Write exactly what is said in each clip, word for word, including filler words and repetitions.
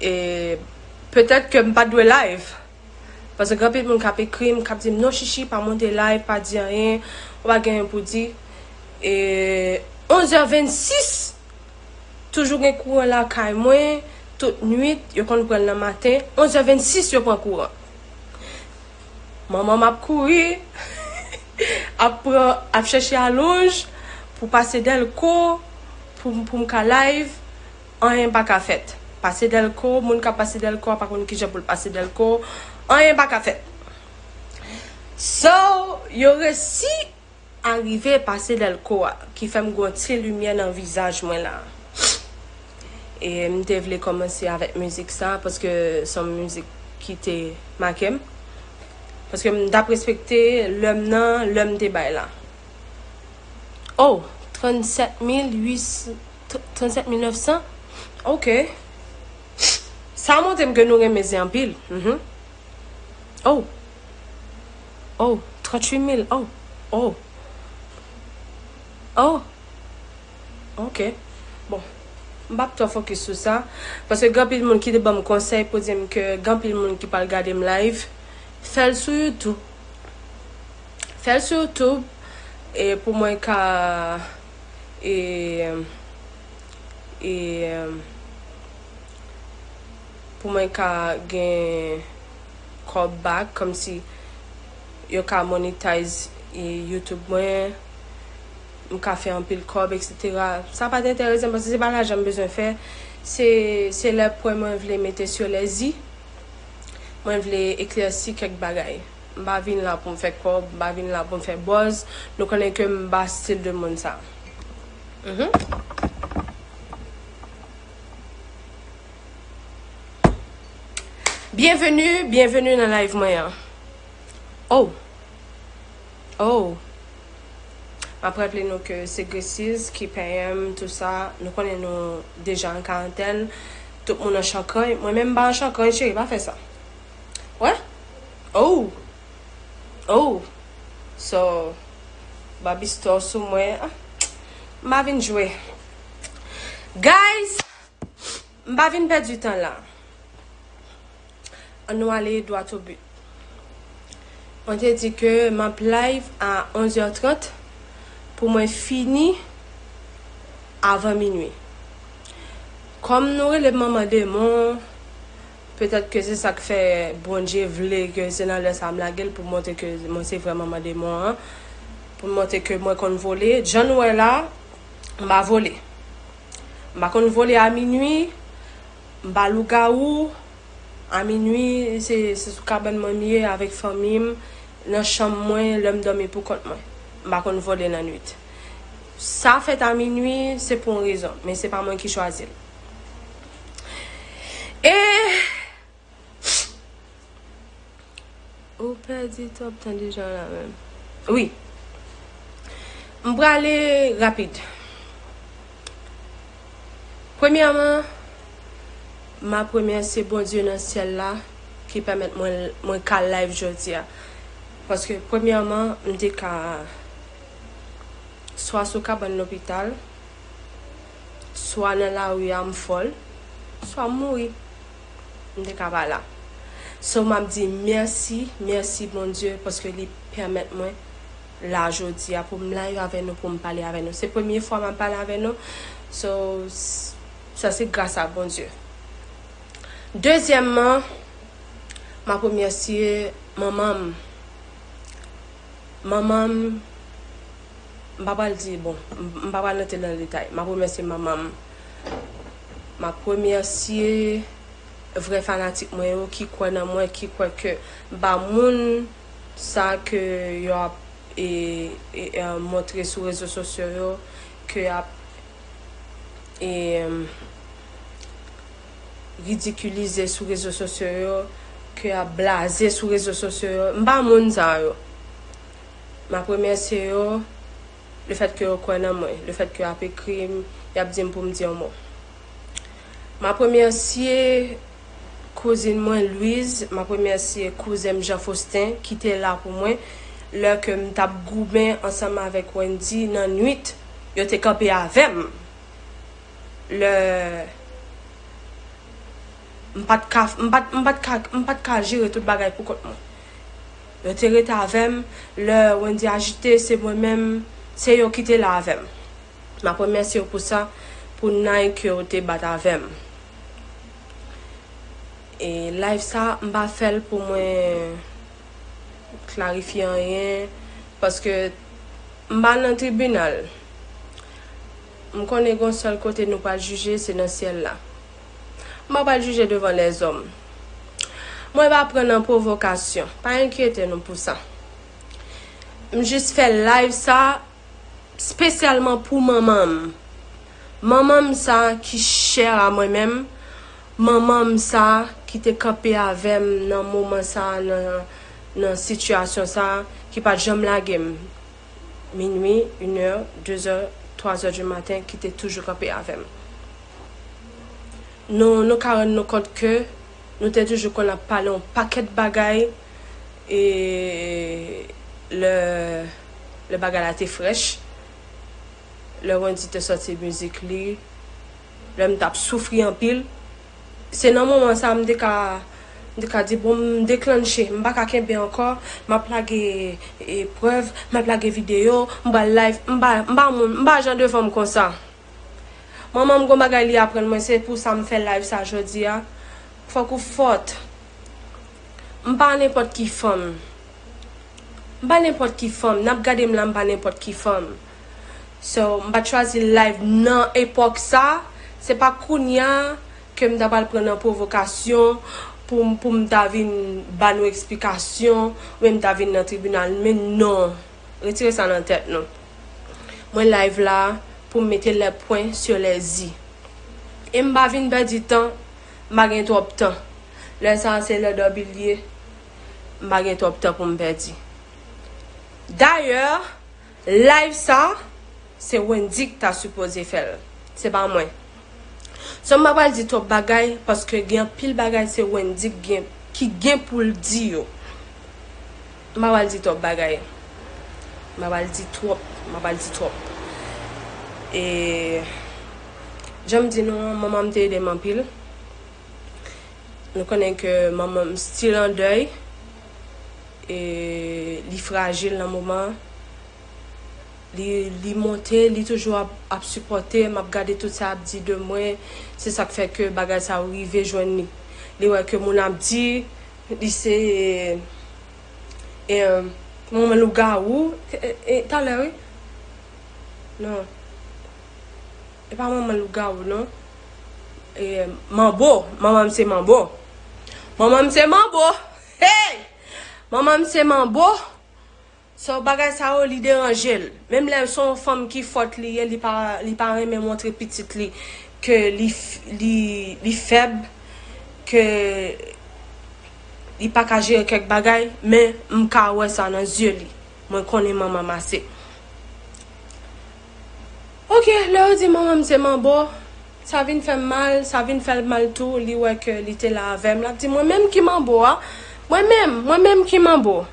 E petèt ke m pa t dwe live. Paske gen anpil moun k ap ekri m, k ap di m, "Non, Chichi, pa monte live, pa di anyen, ou pa gen anyen pou di." E onz è vennsis, toujou gen kouran lakay mwen, tout nwit, yo konn pran l nan maten, onz è vennsis yo pran kouran. Manman m ap kouri, ap pran, ap chèche alonj pou pase Dèlko, pou, pou m ka live, anyen pa ka fèt. Pase Dèlko, moun k ap pase Dèlko a pa konn kijan pou l pase Dèlko, anyen pa ka fèt. So, yo resi arive pase Dèlko a, ki fè m gen yon ti limyè nan vizaj mwen la. E m te vle kòmanse avèk mizik sa, paske se yon mizik ki te make m. Paske m t ap respekte lè m nan, lè m te bay la. Oh, trannsèt mil uit san, trannsèt mil nèf san? Ok. Sa montre m ke nou renmen zen anpil. Mhm. Oh. Oh, tranntuit mil. Oh. Oh. Oh. Ok. Bon. M p ap twò fokis sou sa. Paske gen anpil moun ki te ban m konsèy pou di m ke gen anpil moun ki pral gade m live. Fè l sou YouTube. Fè l sou YouTube. E pou mwen ka, e, e, pou mwen ka gen kòb back, kòmsi yo ka monetize, e, YouTube mwen, m ka fè anpil kòb, etsetera. Sa pa t enterese m, paske se pa lajan m bezwen fè. Se, se lè pwen mwen vle mete sou lèzi. Mwen vle eklèsi kèk bagay. M pa vin la pou m fè kòb, m pa vin la pou m fè buzz. Nou konnen ke m pa stil de moun sa. Mhm. Byenveni, byenveni nan live mwen an. Oh. Oh. M ap raple nou ke se Gracies ki peye m, tou sa. Nou konnen nou deja an karantèn. Tout moun an chankany. Mwen menm m pa an chankany, cheri, pa fè sa. Wè? Oh. Oh. So, Barbie Store sou mwen. Ah, m pa vin jwe. Guys, m pa vin pèdi tan la. Ann nou ale dwat o bi. Mwen te di ke m ap live a onz è trant pou mwen fini avan minui. Kòm nou rele m manman demon, petèt ke se sa k fè Bondye vle ke se nan lè sa a m lage l pou montre ke mwen se vrè manman demon an, pou montre ke mwen konn vole. Jan nou wè la, m pa vole. M pa konn vole a minui, m pa lougawou. A minui, se, se sou kabann mwen m ye avèk fanmi m, nan chanm mwen, lè m dòmi pou kont mwen. M pa konn vole nan nwit. Sa fèt a minui, se pou yon rezon, men se pa mwen ki chwazi l. E ou pèdi twòp tan deja la menm. Wi. M prale rapid. Premyèman, m ap remèsye Bondye nan syèl la ki pèmèt mwen, mwen ka live jodi a. Paske premyèman, m te ka swa sou kabann lopital, swa nan lari a m fòl, swa m mouri. M te ka pa la. So, m ap di mèsi, mèsi Bondye, paske li pèmèt mwen la jodi a pou m live avè nou, pou m pale avè nou. Se premye fwa m ap pale avè nou. So, s-, sa se gras a Bondye. Dezyèmman, m ap remèsye manman m. Manman m, m pa pral di, bon, m, m pa pral rantre nan detay. M ap remèsye manman m. M ap remèsye vrè fanatik mwen yo ki kwè nan mwen, ki kwè ke m pa moun sa ke yo ap, e, e, e, montre sou rezo sosyo yo, ke y ap, e, ridikilize sou rezo sosyo yo, ke y ap blaze sou rezo sosyo yo. M pa moun sa yo. M ap remèsye yo, lefètke yo kwè nan mwen, lefètke y ap ekri m, y ap di m pou m di yon mo. M ap remèsye kouzin mwen, Louise, m ap remèsye kouzen m, Jean Faustin, ki te la pou mwen, lè ke m t ap goumen ansanm avèk Wendy nan nwit, yo te kanpe avè m. Lè M pa t ka, m pa t, m pa t ka, m pa t ka jere tout bagay pou kont mwen. Yo te rete avè m, lè Wendy ajite, se mwen menm, se yo ki te la avè m. M ap remèsye yo pou sa, pou nay ke yo te bat avè m. E live sa, m pa fè l pou mwen klarifye anyen, paske m pa nan tribinal. M konnen gon sèl kote nou pral jije, se nan syèl la. M pa pral jije devan lèzòm. Mwen pa pran nan pwovokasyon. Pa enkyete nou pou sa. M jis fè live sa espesyalman pou manman m. Manman m sa ki chè a mwen menm. Manman m sa ki te kanpe avè m nan moman sa, nan, nan sitiyasyon sa, ki pa t janm lage m. Minui, inè, dezè, twazè di maten, ki te toujou kanpe avè m. Nou, nou ka rann nou kont ke nou te toujou konn ap pale yon pakèt bagay, e lè, lè bagay la te frèch, lè Wendy te sòti mizik li, lè m t ap soufri anpil, se nan moman sa m te ka, m te ka di, bon, m deklannche, m pa ka kenbe ankò, m ap lage eprèv, m ap lage videyo, m pral live, m pa, m pa moun, m pa jan de fanm konsa. Manman m gon bagay li aprann mwen, se pou sa m fè live sa jodi a. Fòk ou fòt. M pa nenpòt ki fanm. M pa nenpòt ki fanm. N ap gade m la, m pa nenpòt ki fanm. So, m pa t chwazi live nan epòk sa. Se pa kounye a ke m ta pral pran nan pwovokasyon pou, m- pou m ta vin ba nou eksplikasyon, oubyen m ta vin nan tribinal. Men non, retire sa nan tèt nou. Mwen live la pou m mete les points sur les i. E m pa vin pèdi tan, m pa gen twòp tan. Lè sa a se lè dòmi l ye, m pa gen twòp tan pou m pèdi. Dayè, live sa, se Wendy ki ta sipoze fè l. Se pa mwen. So, m pa pral di twòp bagay, paske gen anpil bagay se Wendy ki gen, ki gen pou l di yo. M pa pral di twòp bagay. M pa pral di twòp, m pa pral di twòp. E, jan m di nou an, manman m te ede m anpil. Nou konnen ke manman m still an dèy. E, li frajil nan moman an. Li, li monte, li toujou ap, ap sipòte m, ap gade tout sa y ap di de mwen. Se sa k fè ke bagay sa yo rive jwenn li. Li wè ke moun ap di, li se, e, manman lougawou. E, e, e, talè, wi. Non. E pa manman lougawou, non. E, manbo. Manman m se manbo. Manman m se manbo. Hey! Manman m se manbo. So, bagay sa yo, li deranje l. Menm lè se yon fanm ki fòt li ye, li pa, li pa renmen montre pitit li ke li, f- li, li fèb, ke li pa ka jere kèk bagay, men m ka wè sa nan zye li. Mwen konnen manman m ase. Oke, lè yo di manman m se manbo, sa vin fè m mal, sa vin fè l mal tou, li wè ke li te la avè m, l ap di mwen menm ki manbo a, mwen menm, mwen menm ki manbo.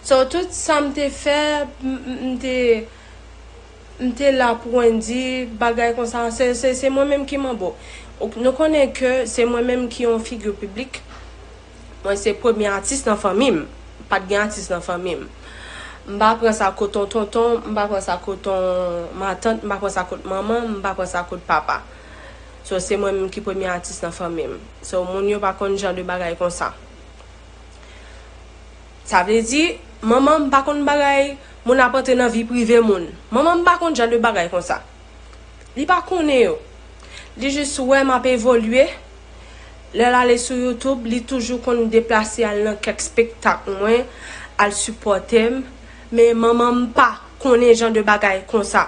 So, tout sa m te fè, m, m, m te, m te la pou Wendy, bagay konsa, se, se, se mwen menm ki manbo. Ok, nou konnen ke se mwen menm ki yon figi piblik. Mwen se premye atis nan fanmi m. Pa t gen atis nan fanmi m. M pa pran sa kot yon tonton, m pa pran sa kot yon matant, m pa pran sa kot manman, m pa pran sa kot papa. So, se mwen menm ki premye atis nan fanmi m. So, moun yo pa konn jan de bagay konsa. Sa vle di, manman m pa konn bagay, moun ap antre nan vi prive moun. Manman m pa konn jan de bagay konsa. Li pa konnen yo. Li jis wè m ap evolye. Lè l ale sou YouTube, li toujou konn deplase al nan kèk spektak mwen, al sipòte m. Men manman m pa konnen jan de bagay konsa.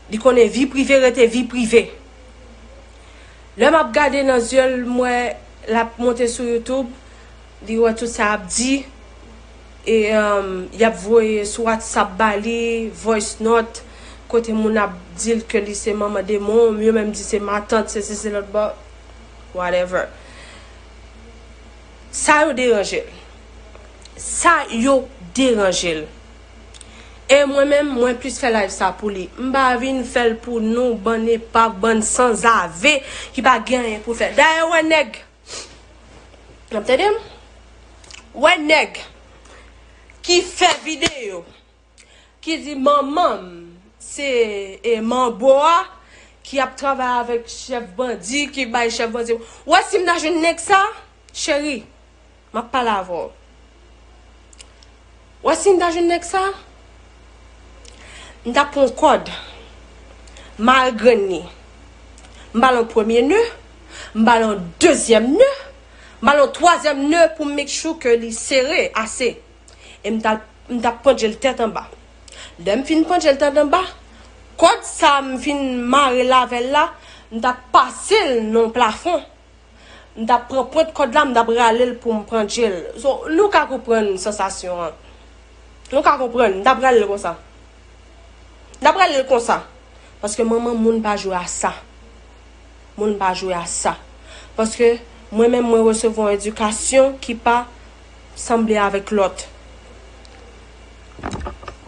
Li konnen vi prive rete vi prive. Lè m ap gade nan zye l, m wè l ap monte sou YouTube, li wè tout sa y ap di, e um, y ap voye sou WhatsApp ba li, voice note, kote moun ap di l ke li se manman demon, yo menm di se matant, se sesi lòt bò, whatever. Sa yo deranje l. Sa yo deranje l. E mwen menm, mwen plis fè live sa pou li. M pa vin fè l pou nou, bann epav, bann sanzave ki pa gen anyen pou fè. Dayè, wè nèg, N ap tande m? Wè nèg ki fè videyo, ki di manman m se e manbo a ki ap travay avèk chèf bandi, ki bay chèf bandi. Wè si m ta jwenn nèg sa, cheri, m ap pale avè w. Wè si m ta jwenn nèg sa, m t ap pran yon kòd, mare grenn li. M ba l yon premye ne, m ba l yon dezyèm ne, m ba l yon twazyèm ne pou m make sure ke li sere ase. E m t ap, m t ap pandje l tèt anba. Lè m fin pandje l tèt anba, kòd sa m fin mare l avè l la, m t ap pase l nan yon plafon. M t ap pran pwent kòd la, m t ap rale l pou m pandje l. So, nou ka konprann sansasyon an. Nou ka konprann, m t ap rale l konsa. M t ap rale l konsa. Paske manman moun pa jwe a sa. Moun pa jwe a sa. Paske mwen menm mwen resevwa yon edikasyon ki pa sanble avèk lòt.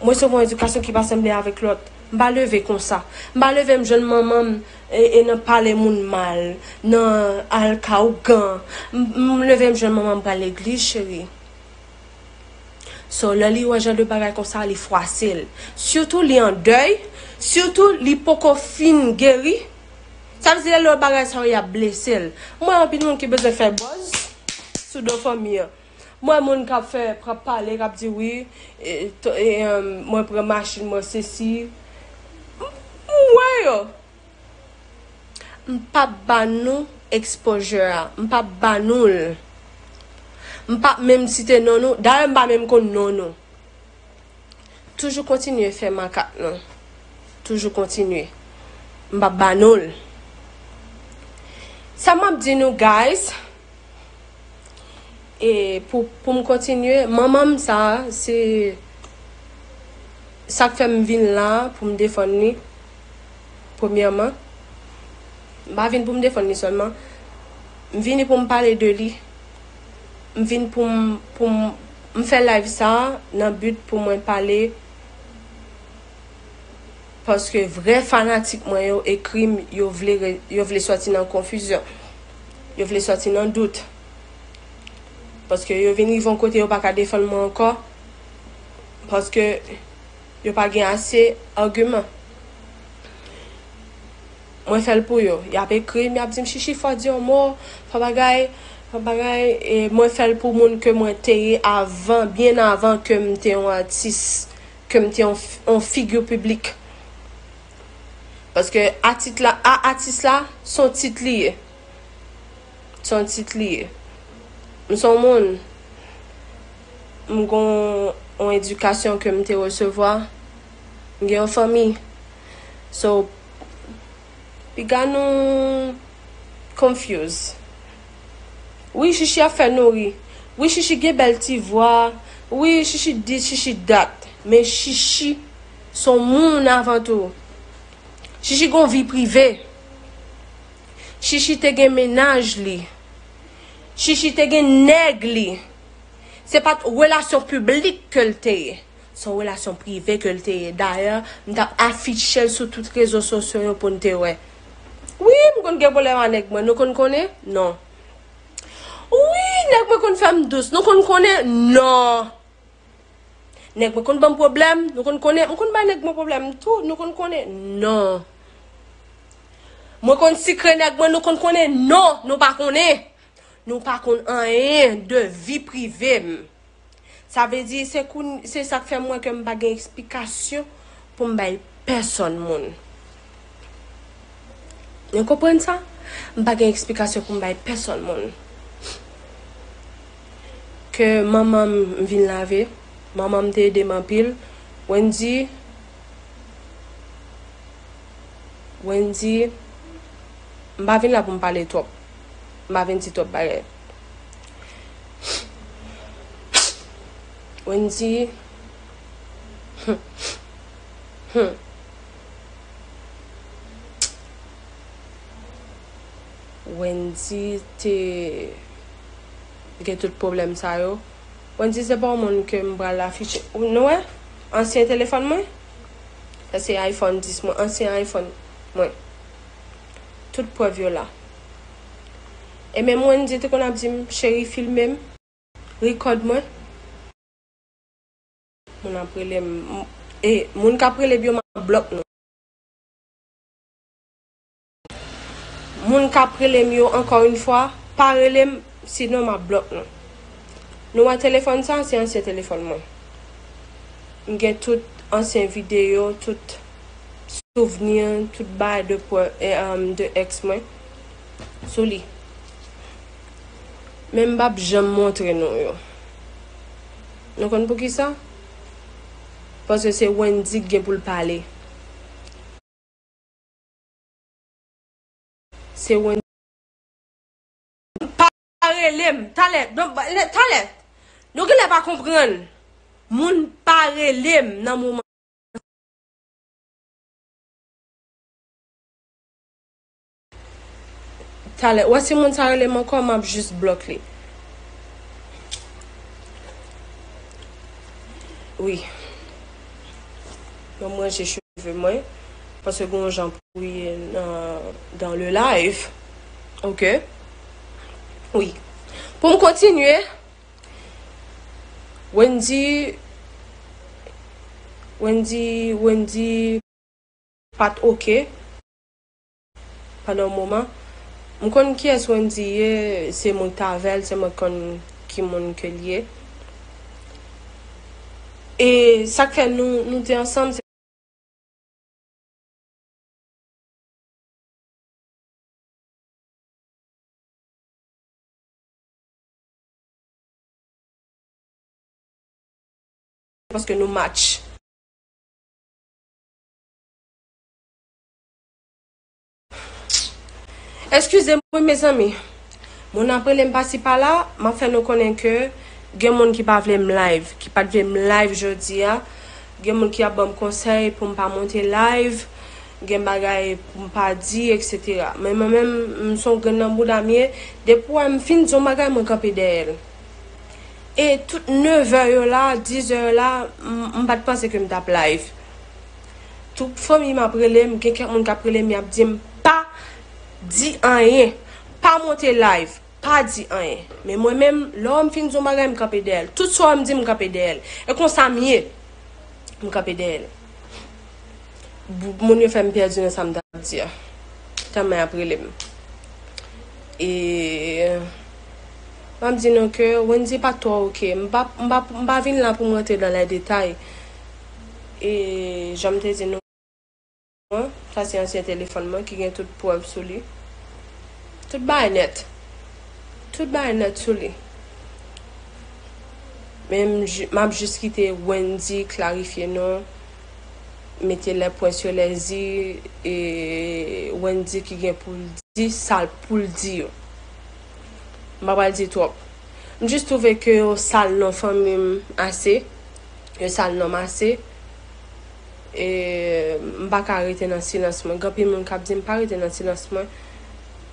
Mwen resevwa yon edikasyon ki pa sanble avèk lòt. M pa leve konsa. M pa leve m jwenn manman m e, e nan pale moun mal, nan al ka ougan. M, m leve m jwenn manman m pral legliz, cheri. So, lè li wè jan de bagay konsa, li fwase l. Sitou li an dèy, sitou li poko fin geri. Sa vle di lè lòt bagay sa yo y ap blese l. M wè anpil moun ki bezwen fè buzz sou do fanmi an. M wè moun k ap fè, k ap pale, k ap di wi, e, to- e, em, mwen pran machin, mwen sesi. M, m wè yo. M p ap ba nou exposure a. M p ap ba nou l. M p ap menm site non nou. Dayè, m pa menm konn non nou. Toujou kontinye fè makak nou. Toujou kontinye. M p ap ba nou l. Sa m ap di nou, guys, e pou, pou m kontinye, manman m sa, se sa k fè m vin la pou m defann li, premyèman. M pa vin pou m defann li sèlman. M vini pou m pale de li. M vin pou m, pou m, m fè live sa nan but pou mwen pale. Paske vrè fanatik mwen yo ekri m, yo vle re- yo vle sòti nan konfizyon. Yo vle sòti nan dout. Paske yo vin rive yon kote yo pa ka defann mwen ankò. Paske yo pa gen ase agiman. Mwen fè l pou yo. Y ap ekri m, y ap di m, "Chichi, fò di yon mo, fò bagay, fò bagay." E mwen fè l pou moun ke mwen te ye avan, byen avan ke m te yon atis, ke m te yon, yon figi piblik. Paske atit la, a, atis la, se yon tit li ye. Se yon tit li ye. M se yon moun, m gon yon edikasyon ke m te resevwa. M gen yon fanmi. So, piga nou confuse. Wi, Chichi ap fè nou ri. Wi, Chichi gen bèl ti vwa. Wi, Chichi dis, Chichi dat. Men Chichi se yon moun avan tou. Chichi gon vi prive. Chichi te gen mennaj li. Chichi te gen nèg li. Se pa t relasyon piblik ke l te ye. Se yon relasyon prive ke l te ye. Dayè, m t ap afiche l sou tout rezo sosyo yo pou n te wè. Wi, m konn gen pwoblèm a nèg mwen. Nou konn konnen? Non. Wi, nèg mwen konn fè m dous. Nou konn konnen? Non. Nèg mwen konn ban m pwoblèm, nou konn konnen. M konn bay nèg mwen pwoblèm tou, nou konn konnen? Non. Mwen konn sikre nèg mwen, nou konn konnen? Non, nou pa konnen. Nou pa konn anyen de vi prive m. Sa vle di, se koun- se sa k fè m wè ke m pa gen eksplikasyon pou m bay pèsonn moun. Nou konprann sa? M pa gen eksplikasyon pou m bay pèsonn moun. Ke manman m vin lave, manman m te ede m anpil. Wendy, Wendy, m pa vin la pou m pale twòp. M pa vin di twòp bagay. Wendy, hmm, hmm. Wendy te gen tout pwoblèm sa yo. Wendy se pa yon moun ke m pral afiche. Nou wè? Ansyen telefòn mwen. Sa se iPhone dis mwen. Ansyen iPhone mwen. Tout prèv yo la. E menm Wendy te konn ap di m, "Cheri, filme m, rikòd mwen." Moun ap rele m, m- e moun k ap rele m yo, m ap blòk nou. Moun k ap rele m yo, ankò yon fwa, pa rele m, sinon m ap blòk nou. Nou wè telefòn sa, se ansyen telefòn mwen. M gen tout ansyen videyo, tout souvni, tout bagay de, pre- e, um, de ex mwen sou li. Men m p ap janm montre nou yo. Nou konn poukisa? Paske se Wendy ki gen pou l pale. Se Wendy. Pa rele m. Talè. Talè. Nou genlè pa konprann. Moun pa rele m nan moman. Talè. Wè si moun sa rele m ankò, m ap jis blòk li. Wi. Mwen m ranje cheve mwen. Paske gen yon jan pou ye nan, dans le live. Ok. Wi. Pou m kontinye, Wendy, Wendy, Wendy pa t ok pandan yon moman. M konn kiyès Wendy ye, se mwen ki t avè l, se mwen ki konn ki moun ke l ye. E sa k fè nou, nou te ansanm, se paske nou match. Eskize m wi, mezanmi. Moun ap rele m pasi pala, m ap fè nou konnen ke gen moun ki pa vle m live, ki pa t vle m live jodi a. Gen moun ki ap ban m konsèy pou m pa monte live, gen bagay pou m pa di, et cetera. Men mwen menm, m se yon grenn nan bouda m ye. Depi w wè m fin di yon bagay, mwen kanpe dèyè l. E tout nevè yo la, dizè yo la, m, m pa t panse ke m t ap live. Tout fanmi m ap rele m, gen kèk moun k ap rele m, y ap di m, "Pa di anyen, pa monte live, pa di anyen." Men mwen menm, lè w wè m fin di yon bagay, m kanpe dèyè l. Tout sa w wè m di, m kanpe dèyè l. E konsa m ye. M kanpe dèyè l. Bou- Moun yo fè m pèdi nan sa m t ap di a. Tèlman y ap rele m. E m ap di nou ke Wendy pa t twò ok. M pa, m pa, m pa vin la pou m rantre dans les détails. E jan m te di nou an, sa se ansyen telefòn mwen ki gen tout prèv sou li. Tout bagay nèt. Tout bagay nèt sou li. Men m, m ap jis kite Wendy klarifye non, mete les points sur les i, e Wendy ki gen pou l di sa l pou l di yo. M pa pral di twòp. M jis twouve ke yo sal non fanmi m ase. Yo sal non m ase. E m pa ka rete nan silans mwen. Gen anpil moun k ap di m pa rete nan silans mwen,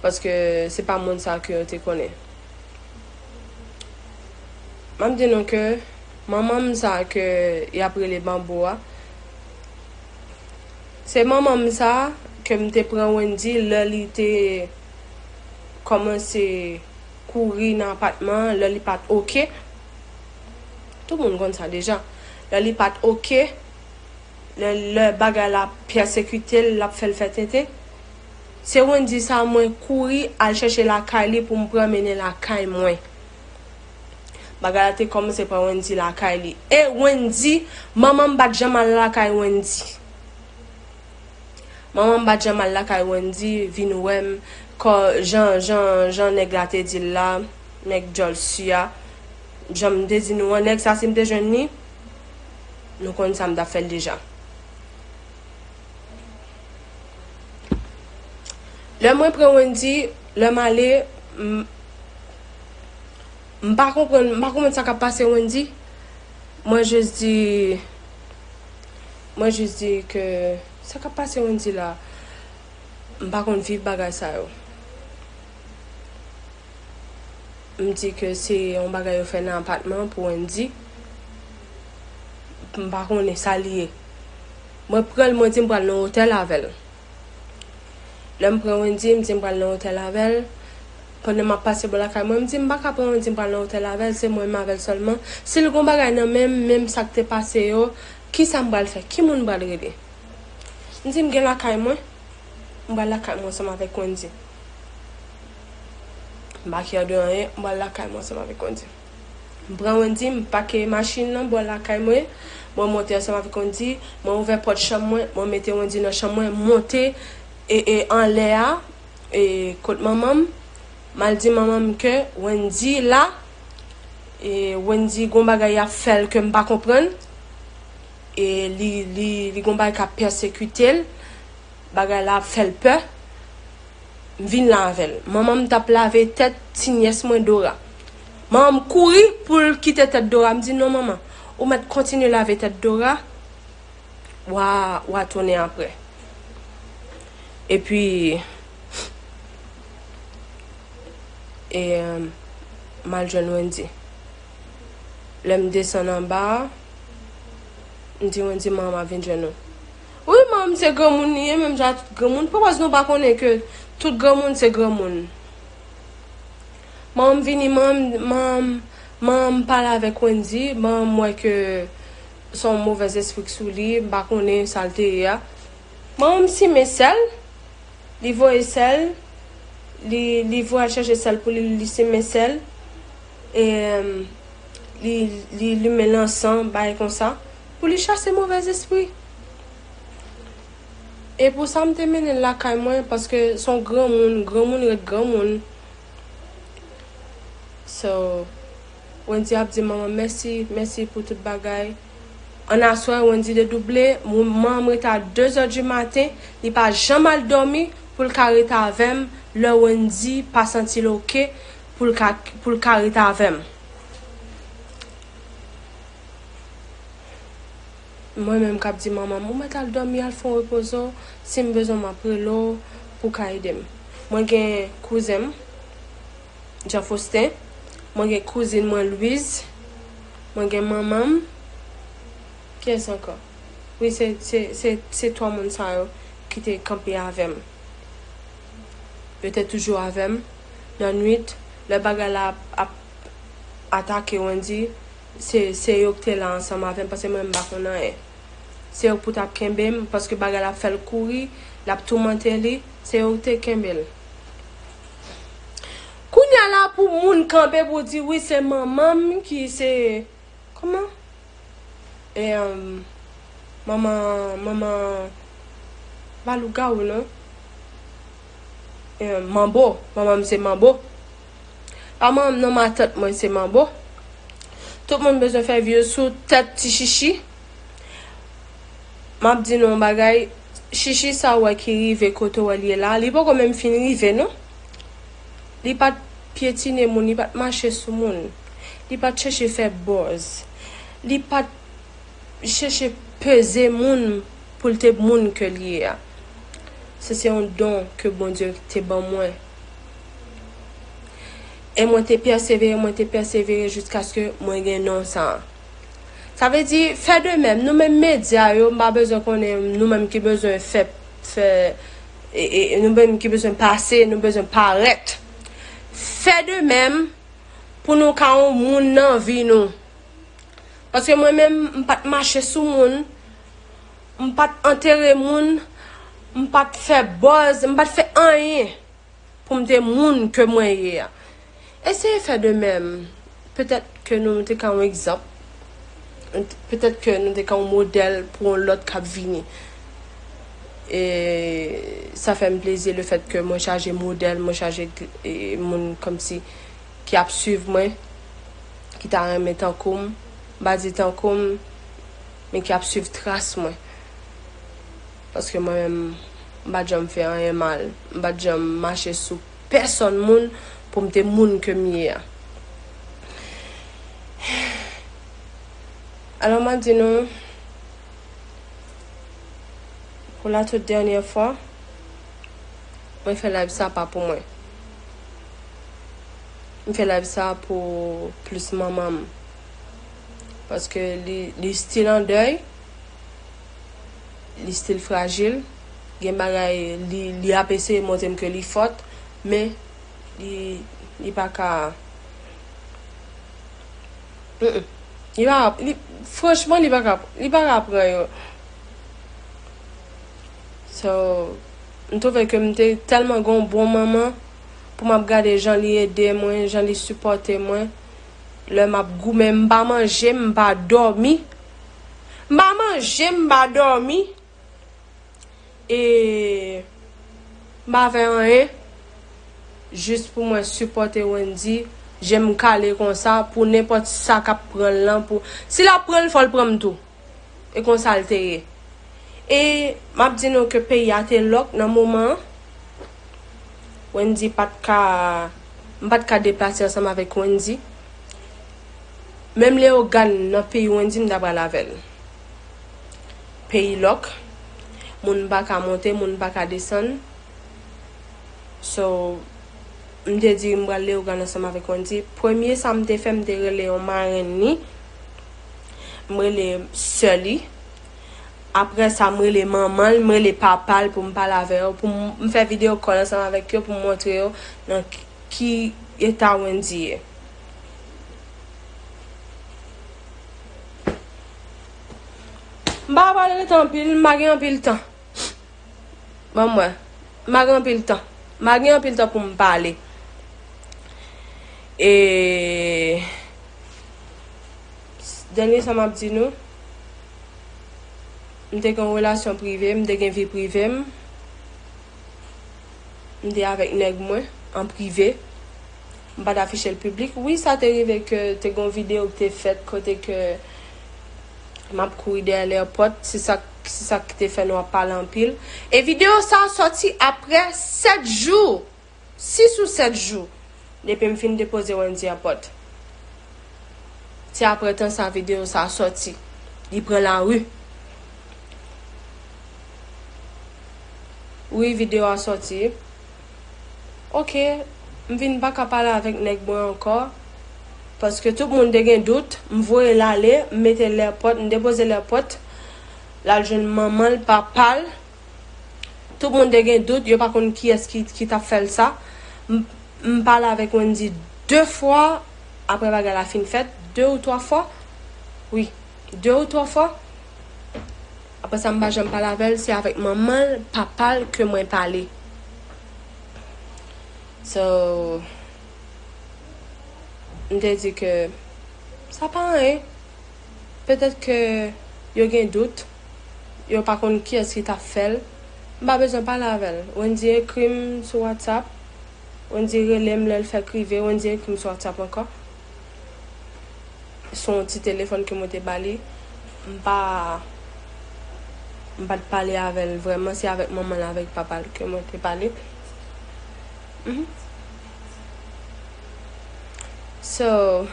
paske se pa moun sa ke yo te konnen. M ap di nou ke manman m sa ke y ap rele Banbo a, se manman m sa ke m te pran Wendy lè li te kòmanse kouri nan apatman an, lè li pa t ok. Tout moun konn sa deja. Lè li pa t ok, lè, lè bagay la pèsekite l, l ap fè l fè tenten. Se Wendy sa mwen kouri al chèche lakay li pou m pran mennen lakay mwen. Bagay la te kòmanse pran Wendy lakay li. E Wendy, manman m pa t janm al lakay Wendy. Manman m pa t janm al lakay Wendy, vin wè m, kò, jan, jan, jan nèg la te di l la, nèg djòl si a. Jan m te di nou an, nèg sa, si m te jwenn li, nou konn sa m t ap fè l deja. Lè mwen pran Wendy, lè m ale, m, m pa konprann, m pa konprann sa k ap pase Wendy. Mwen jis di, mwen jis di ke sa k ap pase Wendy la, m pa konn viv bagay sa yo. M di ke se yon bagay yo fè nan apatman pou Wendy. M pa konnen sa l ye. Mwen pran l, mwen di m pral nan otèl avè l. Lè m pran Wendy, m di m pral nan otèl avè l. Pandan m ap pase bò lakay mwen, m di m pa ka pran Wendy, m pral nan otèl avè l, se mwen menm avè l sèlman. Si l gon bagay nan men m, menm sa k te pase yo, kisa m pral fè? Ki moun m pral rele? M di m gen lakay mwen, m pral lakay mwen ansanm avèk Wendy. M pa kè de anyen, m pral lakay mwen ansanm avèk Wendy. M pran Wendy, m pake machin nan bò lakay mwen, mwen monte ansanm avèk Wendy, mwen ouvè pòt chanm mwen, mwen mete Wendy nan chanm mwen, m monte e, e anlè a, e kot manman m, m al di manman m ke Wendy la, e Wendy gon bagay y ap fè l ke m pa konprann, e li, li, li gon bagay k ap pèsekite l, bagay la ap fè l pè. M vin la avè l. Manman m t ap lave tèt ti nyès mwen Dora. Manman m kouri pou l kite tèt Dora. M di, "Non, manman, ou mèt kontinye lave tèt Dora, w a, w a tounen apre." Epi, e, m al jwenn Wendy. Lè m desann anba a, m di Wendy, "Manman m ap vin jwenn ou." Wi, manman m se granmoun li ye, menm jan ak tout granmoun. Poukwa nou pa konnen ke tout granmoun se granmoun? Manman m vini, manman m, manman m, manman m pale avèk Wendy, manman m wè ke se yon movèz espri k sou li, m pa konnen sa l te ye a. Manman m simen sèl, li voye sèl, li, li voye al chèche sèl pou li, li simen sèl, e, em, li, li limen lansan, bagay konsa, pou li chase movèz espri. E pou sa, m te mennen l lakay mwen, paske se yon granmoun, granmoun ret granmoun. So, Wendy ap di manman m, "Mèsi, mèsi pou tout bagay." Annaswè, Wendy dedouble, manman m rete a de zè di maten, li pa janm al dòmi pou l ka rete avè m, lè Wendy pa santi l oke pou l ka, pou l ka rete avè m. Mwen menm k ap di manman m, "Ou mèt al dòmi, al fè yon repoze w, si m bezwen w, m ap rele w pou w ka ede m." Mwen gen kouzen m, Jean Faustin, mwen gen kouzin mwen Louise, mwen gen manman m. Kiyès ankò? Wi, se, se, se, se twa moun sa yo ki te kanpe avè m. Yo te toujou avè m nan nwit, lè bagay la ap, ap atake Wendy, se, se yo ki te la ansanm avè m, paske mwen, m pa konn anyen. Se yo ki pou t ap kenbe m, paske bagay la ap fè l kouri, l ap toumante li, se yo ki te kenbe l. Kounye a la, pou moun kanpe pou di, "Wi, se manman m ki se," kòman? E, em, manman, manman, pa lougawou, non. E, Manbo, manman m se Manbo. Pa manman m non, matant mwen se Manbo. Tout moun bezwen fè vye sou tèt Ti Chichi. M ap di nou yon bagay, Chichi sa w wè ki rive kote w wè l ye la, li poko menm fin rive, non. Li pa t pyetine moun, li pa t mache sou moun. Li pa t chèche fè buzz. Li pa t chèche peze moun pou l te moun ke l ye a. Se, se yon don ke Bondye te ban mwen. E mwen te pèsevere, mwen te pèsevere jiskaske mwen gen non sa a. Sa vle di, fè de menm. Nou menm medya yo, m pa bezwen konnen nou menm ki bezwen fè, fè, e, e, nou menm ki bezwen pase, nou bezwen parèt. Fè de menm pou nou ka yon moun nan vi nou. Paske mwen menm, m pa t mache sou moun, m pa t antere moun, m pa t fè buzz, m pa t fè anyen pou m te moun ke mwen ye a. Eseye fè de menm. Petèt ke nou te ka yon egzanp. Petèt ke nou te ka yon modèl pou yon lòt k ap vini. E sa fè m plezi lefèt ke mwen chaje modèl, mwen chaje, e, moun kòmsi ki ap swiv mwen, ki ta renmen tankou m, m pa di tankou m, men ki ap swiv tras mwen. Paske mwen menm, m pa t janm fè anyen mal. M pa t janm mache sou pèsonn moun pou m te moun ke m ye a. Alò, m ap di nou, pou la tout dènyè fwa, mwen fè live sa pa pou mwen. M fè live sa pou plis manman m. Paske li, li still an dèy. Li still frajil. Gen bagay, li, li ap eseye montre m ke li fòt, men Li, li pa ka. Mm-mm. Li pa, li, franchman, li pa ka, li pa ka pran yo. So, m twouve ke m te tèlman gen yon bon manman pou m ap gade jan li ede mwen, jan li sipòte mwen. Lè m ap goumen, m pa manje, m pa dòmi. M pa manje, m pa dòmi. E m pa fè anyen. Jis pou mwen sipòte Wendy. Je m kale konsa pou nenpòt sa k ap pran l lan. Pou, si l ap pran l, fò l pran m tou. E konsa l te ye. E m ap di nou ke peyi a te lòk nan moman an. Wendy pa t ka, m pa t ka deplase ansanm avèk Wendy. Menm Leyogàn nan peyi Wendy, m ta pral avè l. Peyi lòk, moun pa ka monte, moun pa ka desann. So, m te di m pral Leyogàn ansanm avèk Wendy. Premye sa m te fè, m te rele yon marenn li. M rele sè li. Apre sa, m rele manman l, m rele papa l pou m pale avè yo, pou m, m fè video call ansanm avèk yo, pou m montre yo nan ki eta Wendy ye. M pa pral rete anpil, m pa gen anpil tan. Ban m wè. M pa gen anpil tan. M pa gen anpil tan pou m pale. E dènye sa m ap di nou, m te gen yon relasyon prive, m te gen vi prive m. M te avèk nèg mwen an prive. M pa t afiche l piblik. Wi, sa te rive ke te gen yon videyo ki te fèt kote ke m ap kouri dèyè lèpòt. Se sa, se sa ki te fè nou ap pale anpil. E videyo sa a sòti apre sèt jou. Sis ou sèt jou depi m fin depoze Wendy an pòt. Se apre tan sa videyo sa a sòti. Li pran lari. Wi, videyo a sòti. Oke, m vin pa ka pale avèk nèg mwen ankò. Paske tout moun te gen dout. M voye l ale, m mete l lèpòt, m depoze l lèpòt. L al jwenn manman l, papa l. Tout moun te gen dout, yo pa konn kiyès ki, ki t ap fè l sa. M, m pale avèk Wendy de fwa, apre bagay la fin fèt, de ou twa fwa. Wi, de ou twa fwa. Apre sa, m pa janm pale avè l, se avèk manman l, papa l ke mwen pale. So, m te di ke sa pa anyen. Petèt ke yo gen dout, yo pa konn kiyès ki t ap fè l. M pa bezwen pale avè l. Wendy ekri m sou WhatsApp. Wendy rele m lè l fèk rive. Wendy ekri m sou WhatsApp ankò. Se yon ti telefòn ke mwen te ba li. M pa, m pa t pale avè l vrèman. Se avèk manman l, avèk papa l ke mwen te pale. Mhm. So,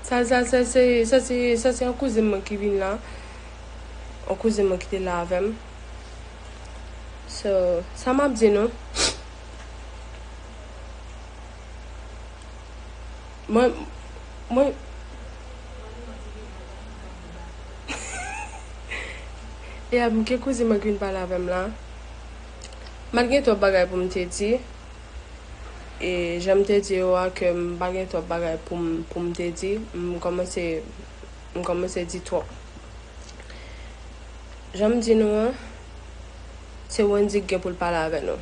sa, sa, sa se, sa se, sa se yon kouzin mwen ki vin la. Yon kouzin mwen ki te la avè m. So, sa m ap di nou. Mwen, mwen, e a, m gen kouzin mwen ki vin pale avè m la. M pa t gen twòp bagay pou m te di. E jan m te di yo a ke m pa gen twòp bagay pou m, pou m te di, m kòmanse, m kòmanse di twòp. Jan m di nou an, se Wendy ki gen pou l pale avè nou.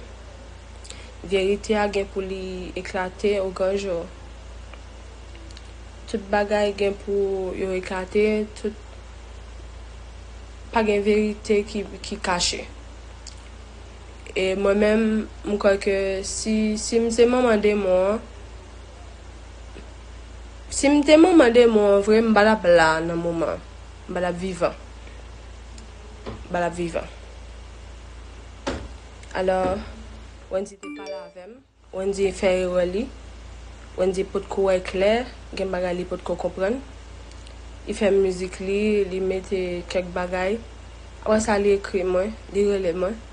Verite a gen pou li eklate o gran jou. Tout bagay gen pou yo eklate, tout, pa gen verite ki, ki kache. E mwen menm, m kwè ke si, si m se manman demon an, si m te manman demon an vre, m pa t ap la nan moman an. M pa t ap vivan. M pa t ap vivan. Alò, Wendy te pale avè m. Wendy fè erè li. Wendy potko wè klè, gen bagay li potko konprann. Li fè mizik li, li mete kèk bagay. Apre sa, li ekri mwen, li rele mwen.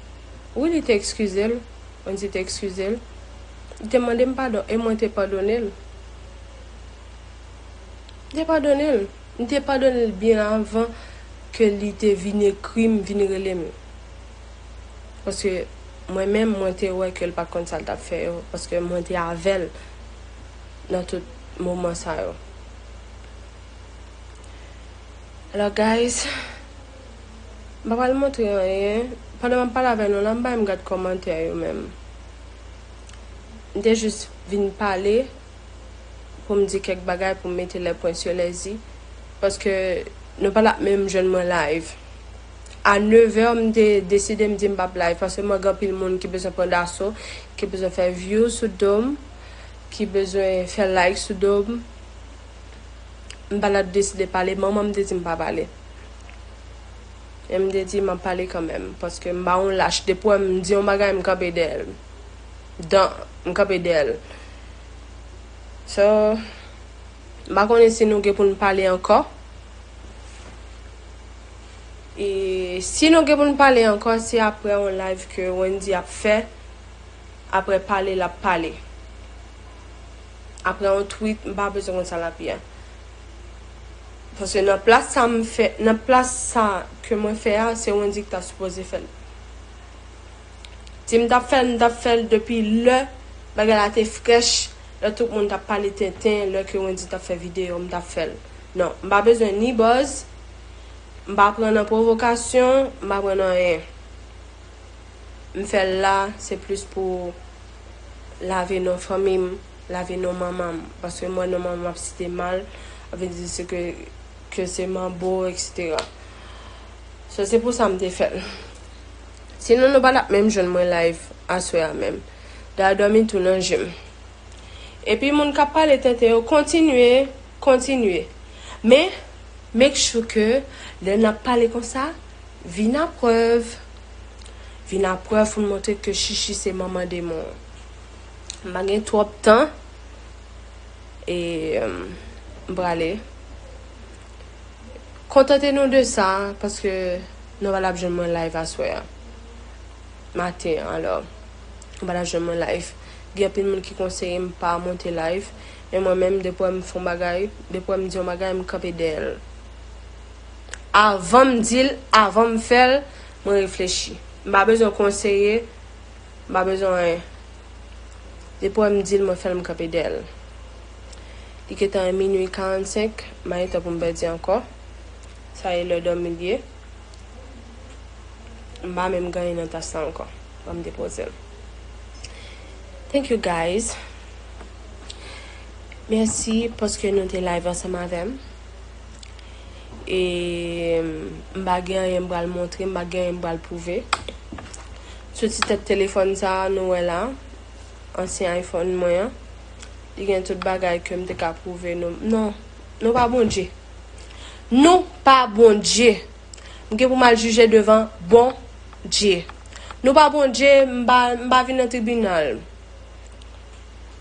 Wi, li te ekskize l. Wendy te ekskize l. Li te mande m padon e mwen te padone l. M te padone l. M te padone l byen avan ke li te vin ekri m, vin rele m. Paske Mwen menm, mwen te wè ke l pa t konn sa l t ap fè yo, paske mwen te avè l nan tout moman sa yo. Alò, guys, m pa pral montre anyen. Pandan m ap pale avè nou la, m pa menm gad kòmantè yo menm. M te jis vin pale pou m di kèk bagay, pou m mete les points sur les i, paske nou pa t ap menm jwenn mwen live. A nevè, m te deside, m di m p ap live, paske mwen gen anpil moun ki bezwen pran daso, ki bezwen fè view sou do m, ki bezwen fè like sou do m. M pa t ap deside pale, manman m te di m pa pale. E m te di m ap pale kanmenm, paske m pa yon lach. Depi w wè m di yon bagay, m kanpe dèyè l. Dan, m kanpe dèyè l. So, m pa konnen si nou gen pou n pale ankò. E si nou gen pou n pale ankò, se apre yon live ke Wendy ap fè, apre pale l ap pale. Apre yon tweet, m pa bezwen konn sa l ap ye a. Paske nan plas sa m fè, nan plas sa ke mwen fè a, se Wendy ki ta sipoze fè l. Si m t ap fè l, m t ap fè l depi lè bagay la te frèch, lè tout moun t ap pale tenten, lè ke Wendy t ap fè videyo, m t ap fè l. Non, m pa bezwen ni buzz, m pa pran nan pwovokasyon, m pa pran nan anyen. M fè l la, se plis pou lave non fanmi m, lave non manman m. Paske m wè non manman m ap site mal, ap vin di se ke, ke se manbo, et cetera. So, se pou sa m te fè l. Sinon, nou pa t ap menm jwenn mwen live aswè a menm. Dayè, dòmi tou nan je m. Epi moun k ap pale tenten yo, kontinye, kontinye. Men, make sure ke lè n ap pale konsa, vin a prèv. Vin a prèv pou n montre ke Chichi se manman demon. M pa gen twòp tan. E, m prale. Kontante nou de sa, paske nou pa t ap jwenn mwen live aswè a. Maten an, alò. Nou pa t ap jwenn mwen live. Gen anpil moun ki konseye m pa monte live, men mwen menm, depi w wè m fè yon bagay, depi w wè m di yon bagay, m kanpe dèyè l. Avan m di l, avan m fè l, mwen reflechi. M pa bezwen konseye, m pa bezwen anyen. Depi w wè m di l, mwen fè l, m kanpe dèyè l. Li gentan minui karannsenk, m pa gen tan pou m pèdi ankò. Sa e lè dòmi l ye. M pa menm gen anyen nan tas la ankò. Ban m depoze l. Thank you, guys. Mèsi paske nou te live ansanm avè m. E m pa gen anyen m pral montre, m pa gen anyen m pral pwouve. Sou ti tèt telefòn sa a, nou wè la, ansyen iPhone mwen an, li gen tout bagay ke m te ka pwouve nou. Non, nou pa Bondye. Nou pa Bondye. M gen pou m al jije devan Bondye. Nou pa Bondye, m pa, m pa vin nan tribinal.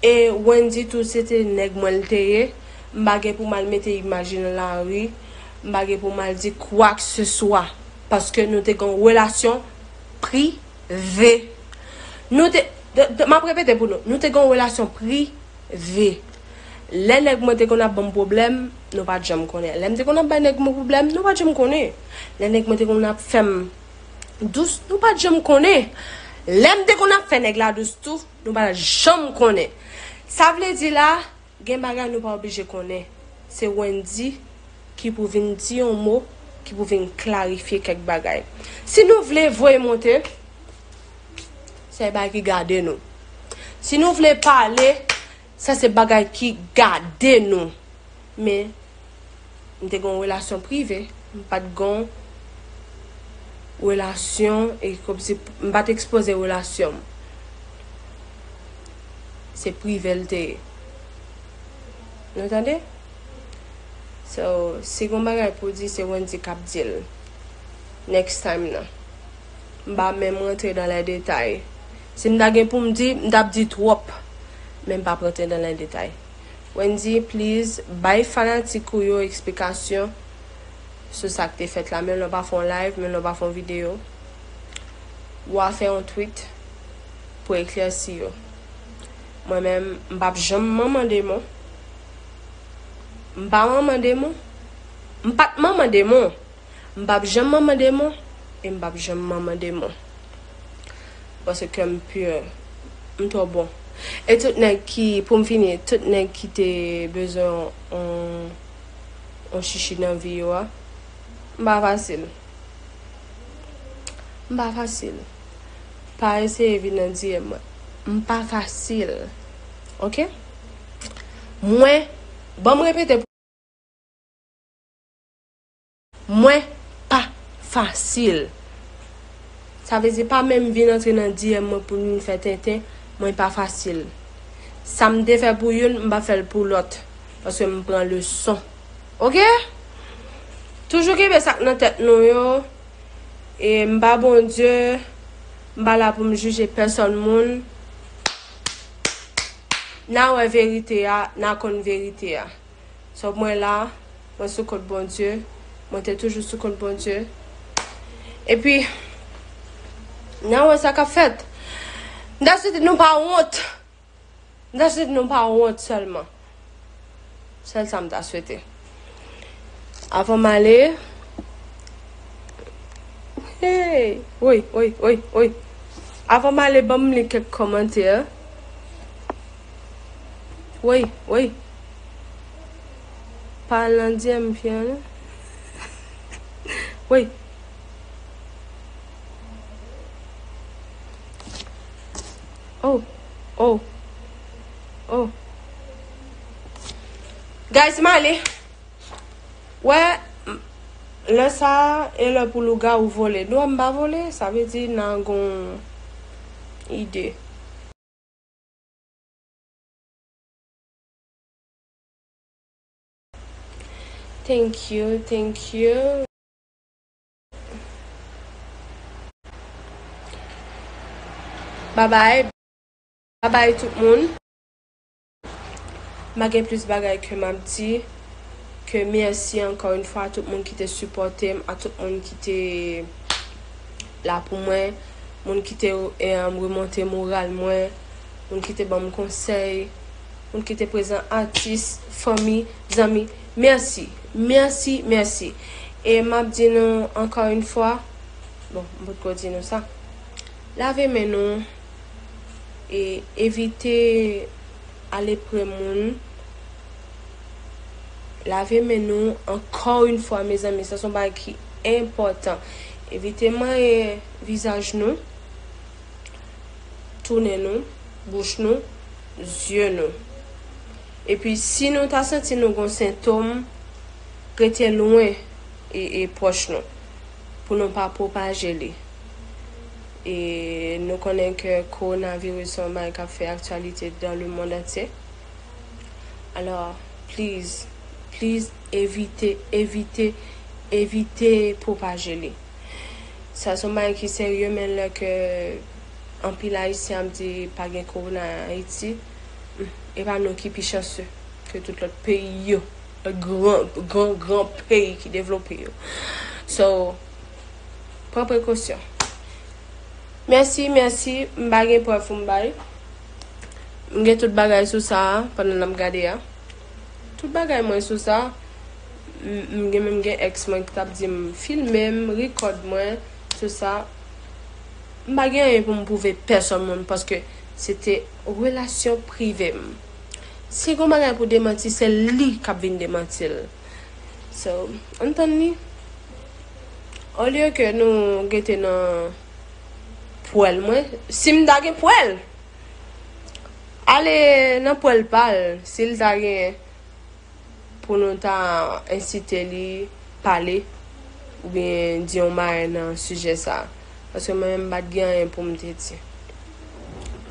E Wendy tou, se te nèg mwen l te ye. M pa gen pou m al mete imaj li nan lari. M pa gen pou m al di kwakseswa. Paske nou te gen yon relasyon prive. Nou te, de, de, m ap repete pou nou. Nou te gen yon relasyon prive. Lè nèg mwen te konn ap ban m pwoblèm, nou pa t janm konnen. Lè m te konn ap bay nèg mwen pwoblèm, nou pa t janm konnen. Lè nèg mwen te konn ap fè m dous, nou pa t janm konnen. Lè m te konn ap fè nèg la dous tou, nou pa t janm konnen. Sa vle di la, gen bagay nou pa oblije konnen. Se Wendy ki pou vin di yon mo, ki pou vin klarifye kèk bagay. Si nou vle voye monte, se bagay ki gade nou. Si nou vle pale, sa se bagay ki gade nou. Men, m te gen yon relasyon prive. M pa t gen yon relasyon, e kòmsi m pa t ekspoze relasyon m. Se prive l te ye. Nou tande? So, si gon bagay pou di, se Wendy k ap di l. Next time nan. M pa menm rantre dans les détails. Si m ta gen pou m di, m t ap di twòp. Men m p ap rantre dans les détails. Wendy, please, bay fanatik ou yo eksplikasyon sou sa k te fèt la. Menm lè w pa fè yon live, menm lè w pa fè yon videyo, w a fè yon tweet pou eklèsi yo. Mwen menm, m p ap janm manman demon. M pa manman demon. M pa t manman demon. M p ap janm manman demon. E m p ap janm manman demon. Paske kè m pure. M twò bon. E tout nèg ki, pou m fini, tout nèg ki te bezwen on, on chichi nan vi yo a, m pa fasil. M pa fasil. Pa eseye vin nan D M mwen. M pa fasil. Oke? Mwen, ban m repete. Mwen pa fasil. Sa vle di pa menm vin antre nan D M mwen pou n vin fè tenten, mwen pa fasil. Sa m te fè pou youn, m pa fè l pou lòt. Paske m pran leson. Oke? Toujou kenbe sa k nan tèt nou yo. E m pa Bondye, m pa la pou m jije pèsòn moun. N a wè verite a, n a konn verite a. So, mwen la, mwen sou kont Bondye. Mwen te toujou sou kont Bondye. Epi, n a wè sa k ap fèt. M ta swete nou pa wont. M ta swete nou pa wont sèlman. Sèl sa m ta swete. Avan m ale, hey, woy, woy, woy, woy. Avan m ale, ban m li kèk kòmantè. Woy, woy. Pa al nan D M fi an non. Woy. Oh, oh, oh. Guys, m ale. Wè, m- lè sa a, e lè pou lougawou vole. Non, m pa vole, sa vle di n a gon ide. Thank you, thank you. Babay. Babay tout moun. M pa gen plis bagay ke m ap di ke mèsi ankò yon fwa a tout moun ki te sipòte m, a tout moun ki te la pou mwen, moun ki te, em, remonte moral mwen, moun ki te ban m konsèy, moun ki te prezan, atis, fanmi, zanmi. Mèsi, mèsi, mèsi. E m ap di nou ankò yon fwa, bon, m potko di nou sa. Lave men nou e evite ale pre moun. Lave men nou ankò yon fwa, mezanmi, sa se yon bagay ki enpòtan. Evite manyen vizaj nou, tou nen nou, bouch nou, zye nou. Epi, si nou ta santi nou gon sentòm, rete lwen e, e pwòch nou, pou nou pa pwopaje li. E nou konnen ke kowonaviris se yon bagay k ap fè aktyalite dans le monde entier. Alò, please, please, evite, evite, evite pwopaje li. Sa se yon bagay ki serye, men lè ke anpil Ayisyen ap di pa gen kowona an Ayiti, hmm, e pa nou ki pi chanse ke tout lòt peyi yo, lòt gran, gran, gran peyi ki devlope yo. So, pran prekosyon. Mèsi, mèsi, m pa gen prèv pou m bay. M gen tout bagay sou sa a, pandan n ap gade a. Tout bagay mwen sou sa. M, m gen, menm gen èks mwen ki t ap di m filme m, rikòd mwen, tout sa. M pa gen anyen pou m pwouve pèsòn moun, paske se te relasyon prive m. Si gon bagay pou demanti, se li k ap vin demanti l. So, ann tann li. Olye ke nou rete nan pwèl mwen, si m ta gen pwèl, ale nan pwèl pa l, si l ta gen pou nou ta ensite li pale, oubyen di yon bagay nan sijè sa a. Paske mwen menm, m pa t gen anyen pou m te di.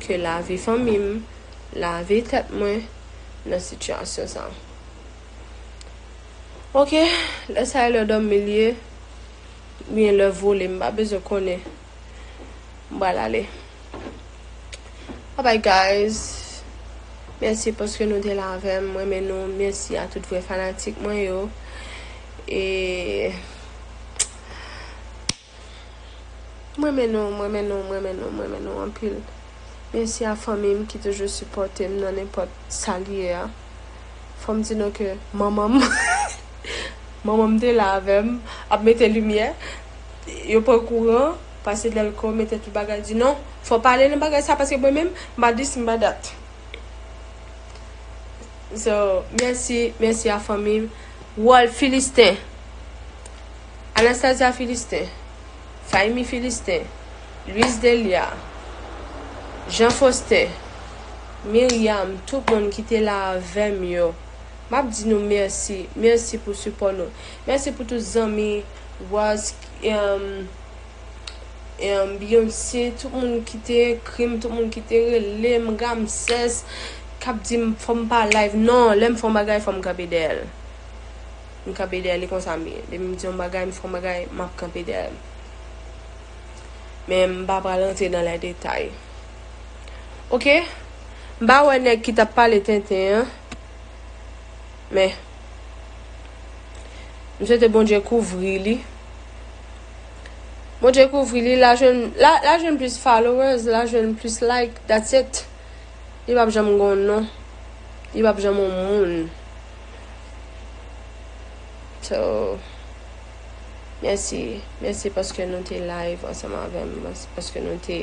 Ke lave fanmi m, lave tèt mwen nan sitiyasyon sa a. Oke, lè sa e lè dòmi l ye, oubyen lè vole, m pa bezwen konnen. M pral ale. Bye bye, guys. Mèsi paske nou te la avè m. Mwen renmen nou. Mèsi a tout vrè fanatik mwen yo. E mwen renmen nou, mwen renmen nou, mwen renmen nou, mwen renmen nou anpil. Mèsi a fanmi m ki toujou sipòte m nan nenpòt sa l ye a. Fò m di nou ke manman m, manman m te la avè m, ap mete limyè. Yo pran kouran, pase dèlko, mete tout bagay, di non, Fò pale nan bagay sa, paske mwen menm, m pa dis, m pa dat. So, mèsi, mèsi a fanmi m. Wòl Filisten. Anastasia Filisten. Faymi Filisten. Luis Delia. Jean Faustin. Myriam, tout moun ki te la avè m yo. M ap di nou mèsi. Mèsi pou sipò nou. Mèsi pou tout zanmi. Waz, um, um, Beyoncé, tout moun ki te ekri m, tout moun ki te rele m, Ramsès, k ap di m fò m pa live. Non, lè m fè yon bagay, fò m kanpe dèyè l. M kanpe dèyè li konsa m ye. Depi m di yon bagay, m fè yon bagay, m ap kanpe dèyè l. Men m pa pral rantre nan lè detay. Oke? M pa wè nèg ki t ap pale tenten an. Men, m swete Bondye kouvri li. Bondye kouvri li, l a jwenn, l a, l a jwenn plis followers, l a jwenn plis like, that's it. Li p ap janm gon non. Li p ap janm yon moun. So, mèsi. Mèsi paske nou te live ansanm avè m, paske nou te